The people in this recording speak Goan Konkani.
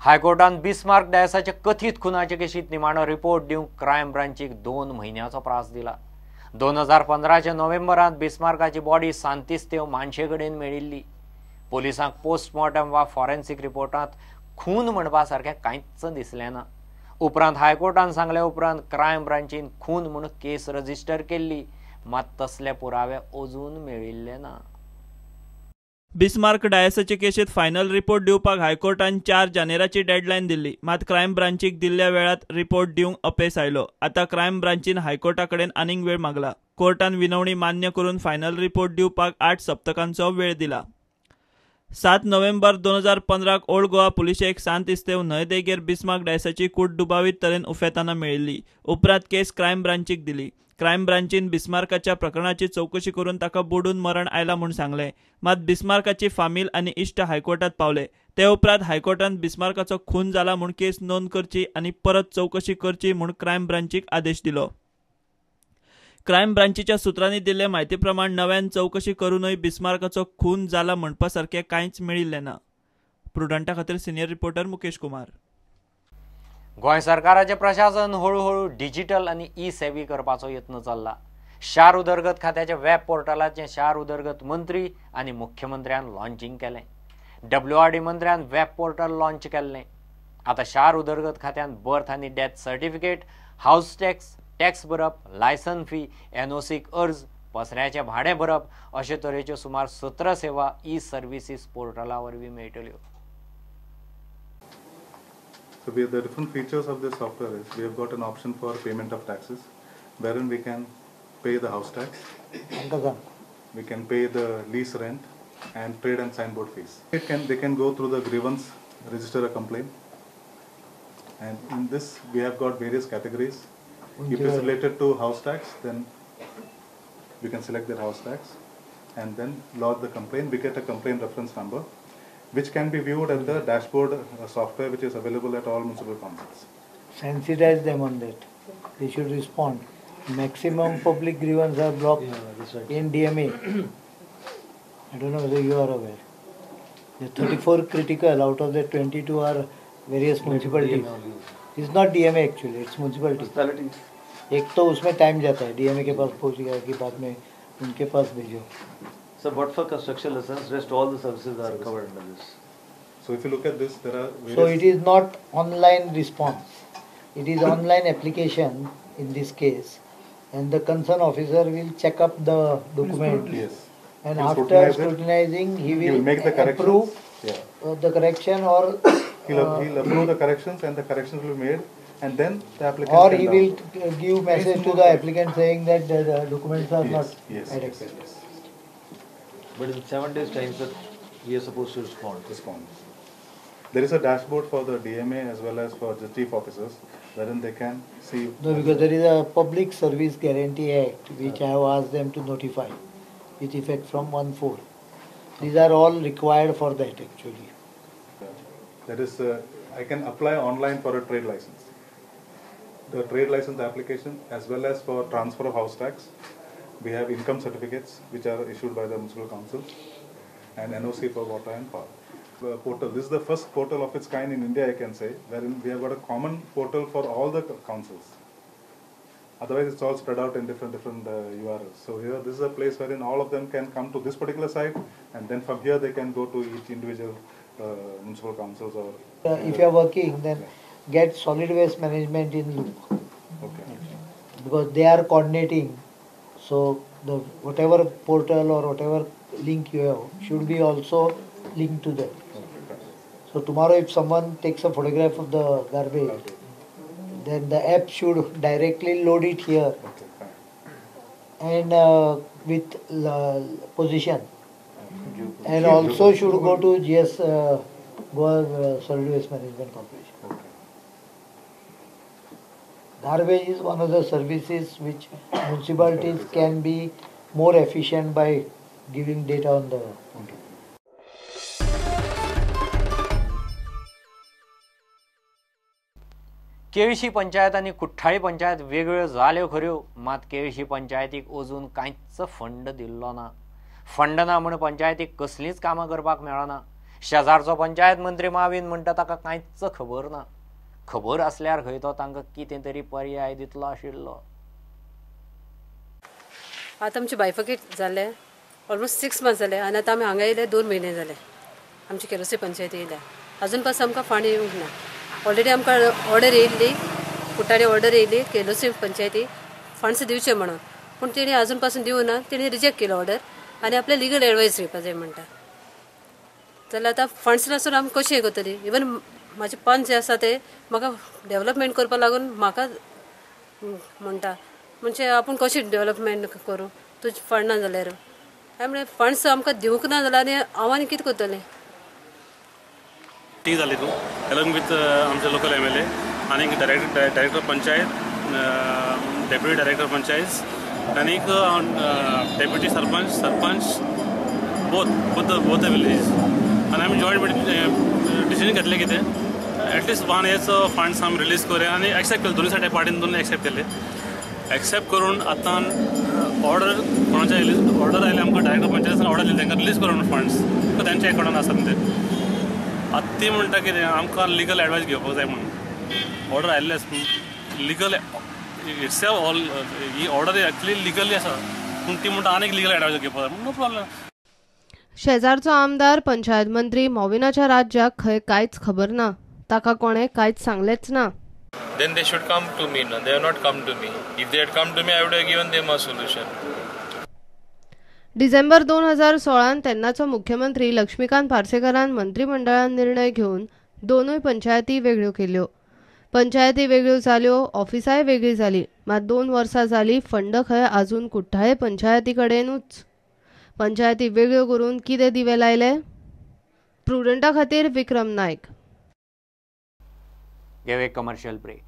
हायकोर्टान बिस्मार्क डायसाच्या कथीत खुनाचे केशीत निमाणो रिपोर्ट दिवंक क्रायम ब्रांचीक 2 म्हयन्याचो प्रास दिला. 2015 नोव्हेंबरांत बिस्मार्काची बॉडी सांतिस्तेव मानशे कडेन मेळिल्ली. पोलिसांक पोस्टमॉर्टम वा फॉरेन्सिक रिपोर्टांत खून म्हणपा सारकें कांयच दिसलें ना. उपरांत हायकोर्टान सांगले उपरांत क्रायम ब्रांचीन खून म्हूण केस रजिस्टर केल्ली, मात तसले पुरावे अजून मेळिल्ले ना. बिस्मार्क डायसाचे केशीत फायनल रिपोर्ट दिवपाक हायकोर्टान 4 जानेराची डेडलायन दिल्ली, मात क्रायम ब्रांचीक दिल्ल्या वेळात रिपोर्ट दिवंक अपेस आयलो. आतां क्रायम ब्रांचीन हायकोर्टा कडेन आनीक वेळ मागला. कोर्टान विनवणी मान्य करून फायनल रिपोर्ट दिवपाक 8 सप्तकांचो वेळ दिला. 7 नोव्हेंबर 2015 ओल्ड गोवा पुलिशेक सांतिस्तेव न्हंयदेगेर बिस्मार्क डायसाची कूड दुबावीत तरेन उफेताना मेळिल्ली. उपरांत केस क्रायम ब्रांचीक दिली. क्रायम ब्रांचीन बिस्मार्काच्या प्रकरणाची चौकशी करून ताका बुडून मरण आयला म्हूण सांगलें. मात बिस्मार्काची फामील आनी इश्ट हायकोर्टात पावले. ते उपरांत हायकोर्टान बिस्मार्काचो खून जाला म्हूण केस नोंद करची आनी परत चौकशी करची म्हूण क्रायम ब्रांचीक आदेश दिलो. क्रायम ब्रांचीच्या सुत्रांनी दिल्ले म्हायती प्रमाण नव्यान चौकशी करूनय बिस्मार्काचो खून जाला म्हणपा सारकें कांयच मेळिल्लें ना. प्रुडंटा खातीर सिनियर रिपोर्टर मुकेश कुमार. गोंय सरकाराचें प्रशासन हळूहळू डिजिटल आनी ई सेवी करपाचो यत्न चल्ला. शार उदरगत खात्याच्या वेब पोर्टलाचें शार उदरगत मंत्री आनी मुख्यमंत्र्यान लॉन्चिंग केलें. WRD मंत्र्यान वेब पोर्टल लॉन्च केल्लें. आतां शार उदरगत खात्यान बर्थ आनी death certificate, house tax, tax भरप, लायसन फी, NOCक अर्ज, पसऱ्याचें भाडें भरप अशे तरेच्यो सुमार 17 सेवा ई सर्विसीस पोर्टला वरवीं मेळटल्यो. So we have the different features of this software is we have got an option for payment of taxes, wherein we can pay the house tax, we can pay the lease rent and trade and signboard fees. They can go through the grievance, register a complaint, and in this we have got various categories. If it's related to house tax, then we can select that house tax and then lodge the complaint. We get a complaint reference number, which can be viewed at the dashboard software which is available at all municipal councils. Sensitize them on that. They should respond. Maximum public grievance are blocked in DMA. I don't know whether you are aware. The 34 critical out of the 22 are various municipalities. It's not DMA actually, it's municipality. एक तो उसमें टाइम जाता है, DMA के पास पहुँच गया कि बाद में उनके पास भेजो. So, but for construction license, rest all the services are covered under this. So, if you look at this, there are various. So, it is not online response. It is online application in this case, and the concerned officer will check up the document. Yes. And after scrutinizing, he will make the approve the correction, or he'll approve the corrections, and the corrections will be made, and then the applicant. Or he will give message to the applicant saying that the documents are not adequate. Yes. But in 7 days' time, sir, we are supposed to respond. There is a dashboard for the DMA as well as for the chief officers, wherein they can see. No, because there is a Public Service Guarantee Act, which I have asked them to notify, with effect from 1/4. These are all required for that actually. There is, I can apply online for a trade license. The trade license application as well as for transfer of house tax. We have income certificates which are issued by the municipal councils and NOC for water and power. The portal, this is the first portal of its kind in India, I can say, wherein we have got a common portal for all the councils. Otherwise, it's all spread out in different URLs. So here, this is a place wherein all of them can come to this particular site, and then from here they can go to each individual municipal councils or. If you are working, then get solid waste management in loop. Okay. Because they are coordinating. So the whatever portal or whatever link you have should be also linked to that. Okay. So tomorrow if someone takes a photograph of the garbage, okay, then the app should directly load it here. Okay, and with position. Okay. And also should go to GS Goa Solid Waste Management Corporation. Okay. Garbage is one of the services which municipalities can be more efficient by giving data on the. Okay. Quelossim panchayat आनी कुठ्ठाळी पंचायत वेगळ्यो जाल्यो खऱ्यो, मात केळशी पंचायतीक अजून कांयच फंड दिल्लो ना. फंड ना म्हूण पंचायतीक कसलींच कामां करपाक मेळना. शेजारचो पंचायत मंत्री मावीन म्हणटा ताका कांयच खबर ना. खबर आसल्यार खंय तो तांकां कितें तरी पर्याय दितलो आशिल्लो. आतां आमचे बायफर्केट जाले ऑलमोस्ट 6 मंथ्स जाले आनी आतां आमी हांगा येयले 2 म्हयने जाले. आमची केरोसी पंचायती येयल्या, अजून पासून आमकां फंड येवंक ना. ऑलरेडी आमकां ऑर्डर येयल्ली, कुटारी ऑर्डर येयली केलोसी पंचायती फंड्स दिवचे म्हणून, पूण तेणी अजून पासून दिवना. तेणी रिजेक्ट केलो ऑर्डर आनी आपले लिगल एडवायस घेवपा जाय म्हणटा. जाल्यार आतां फंड्स नासून आमी कशें हें करतली? इवन म्हाजे पंच जे आसा ते म्हाका डेवलपमेंट करपाक लागून म्हाका म्हणटा म्हणजे आपूण कशें डेवलपमेंट करूं तुजें फंड ना जाल्यार. हांवें म्हणलें फंड्स आमकां दिवंक ना जाल्यार आनी हांव आनी कितें करतलें? मीटिंग जाली तूं अलॉंग विथ आमचे लोकल MLA आनी director panchayat, deputy director panchayat आनीक deputy sarpanch, sarpanch both both the villages. आनी आमी जॉयंट डिसिजन घेतलें कितें एटलिस्ट 1 इयर्सचो फंड्स आमी रिलीज करुया आनी एक्सेप्ट केले. दोनूय सायडी पार्टीन दोनूय एक्सेप्ट केले. एक्सेप्ट करून आतां ऑर्डर कोणाचे ऑर्डर आयले आमकां डायरेक्टर पंचायतीन ऑर्डर दिली तांकां रिलीज करून फंड्स तांच्या एकाउंटान आसा ते. आतां ती म्हणटा कितें आमकां लिगल एडवायस घेवपाक जाय म्हणून ऑर्डर आयिल्ले legal itself all he order actually legally आसा, पूण ती म्हणटा आनीक लिगल एडवायस घेवपाक जाय, नो प्रॉब्लम. शेजारचो आमदार पंचायत मंत्री मॉविनाच्या राज्याक खंय कांयच खबर ना. ताका कोणें कांयच सांगलेंच ना. Then they should come to me. No, they have not come to me. If they had come to me, I would have given them a solution. December 2016 तेन्नाचो मुख्यमंत्री लक्ष्मीकांत पार्सेकरान मंत्रिमंडळान निर्णय घेवन दोनूय पंचायती वेगळ्यो केल्यो. पंचायती वेगळ्यो जाल्यो, ऑफिसाय वेगळी जाली, मात 2 वर्सां जाली फंड खंय आजून कुठ्ठाळे पंचायती कडेनूच. पंचायती वेगळ्यो करून कितें दिवे लायले? प्रुडंटा खातीर विक्रम नायक. घेवया एक कमर्शियल ब्रेक.